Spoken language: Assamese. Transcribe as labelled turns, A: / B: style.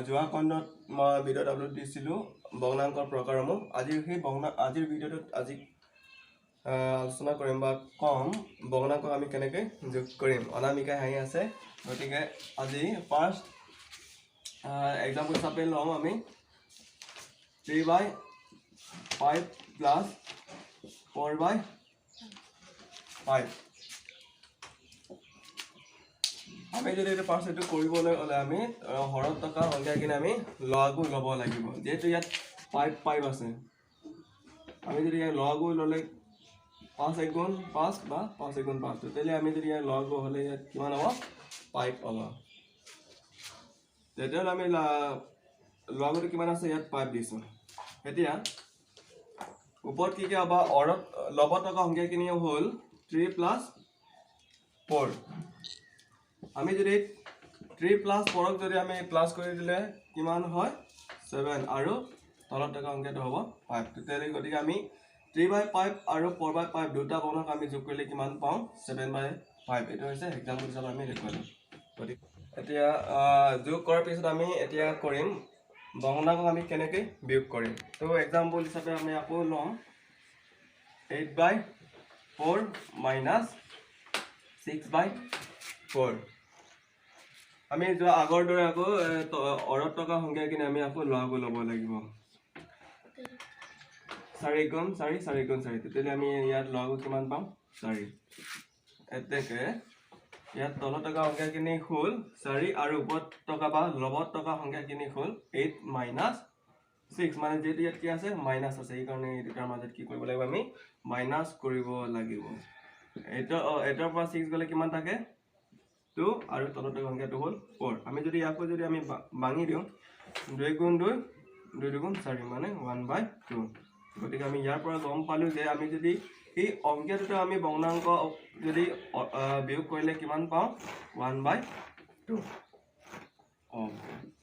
A: যোৱা খণ্ডত মই ভিডিঅ'ত আপলোড দিছিলোঁ ভগ্নাংকৰ প্ৰকাৰসমূহ। আজিৰ সেই আজিৰ ভিডিঅ'টোত আজি আলোচনা কৰিম বা ক'ম ভগ্নাংকক আমি কেনেকৈ যোগ কৰিম। অনামিকাই হাঁহি আছে। গতিকে আজি ফাৰ্ষ্ট এক্সাম্পল হিচাপে ল'ম আমি 3 by 5 plus 4 by 5। আমি যদি এইটো ফাৰ্ষ্ট এইটো কৰিবলৈ হ'লে আমি হৰত থকা সংখ্যাখিনি আমি লসাগু ল'ব লাগিব। যিহেতু ইয়াত ফাইভ ফাইভ আছে, আমি যদি ইয়াত লসাগু ল'লে পাঁচ এগুণ পাঁচ বা পাঁচ এগুণ পাঁচ। তেতিয়াহ'লে আমি যদি ইয়াত লসাগু হ'লে ইয়াত কিমান হ'ব? ফাইভ হ'ব। তেতিয়াহ'লে আমি লসাগুটো কিমান আছে? ইয়াত ফাইভ দিছোঁ। এতিয়া ওপৰত কি কি হ'ব? অৰত লবত থকা সংখ্যাখিনি হ'ল থ্ৰী প্লাছ ফ'ৰ। আমি যদি থ্ৰী প্লাছ ফ'ৰক যদি আমি প্লাছ কৰি দিলে কিমান হয়? ছেভেন। আৰু তলত থকা সংখ্যাটো হ'ব ফাইভ। তেতিয়াহ'লে গতিকে আমি থ্ৰী বাই ফাইভ আৰু ফ'ৰ বাই ফাইভ দুটা ভগ্নাংক আমি যোগ কৰিলে কিমান পাওঁ? ছেভেন বাই ফাইভ। এইটো হৈছে এক্সাম্পল হিচাপে আমি দেখুৱালোঁ। গতিকে এতিয়া যোগ কৰাৰ পিছত আমি এতিয়া কৰিম ভগ্নাংকক আমি কেনেকৈ বিয়োগ কৰিম। তো এক্সাম্পল হিচাপে আমি আকৌ ল'ম 8 by 4 minus 6 by 4। আমি যোৱা আগৰ দৰে আকৌ অৰত থকা সংখ্যাখিনি আমি আকৌ লসাগু ল'ব লাগিব। চাৰি গুণ চাৰি, চাৰি গুণ চাৰি। তেতিয়াহ'লে আমি ইয়াত লসাগু কিমান পাম? চাৰি। এতেকে ইয়াত তলত থকা সংখ্যাখিনি হ'ল চাৰি আৰু ওপৰত থকা বা লবত থকা সংখ্যাখিনি হ'ল এইট মাইনাছ ছিক্স। মানে যিহেতু ইয়াত কি আছে? মাইনাছ আছে। সেইকাৰণে এই দুটাৰ মাজত কি কৰিব লাগিব? আমি মাইনাছ কৰিব লাগিব। এইটৰ পৰা ছিক্স গ'লে কিমান থাকে? টু। আৰু তলত থকা সংখ্যাটো হ'ল ফ'ৰ। আমি যদি ইয়াকো যদি আমি ভাঙি দিওঁ, দুই গুণ দুই, দুই দুগুণ চাৰি, মানে ওৱান বাই টু। গতিকে আমি ইয়াৰ পৰা গম পালোঁ যে আমি যদি এই অংকীয়া দুটা আমি ভগ্নাংক যদি বিয়োগ কৰিলে কিমান পাওঁ? One by two. Okay.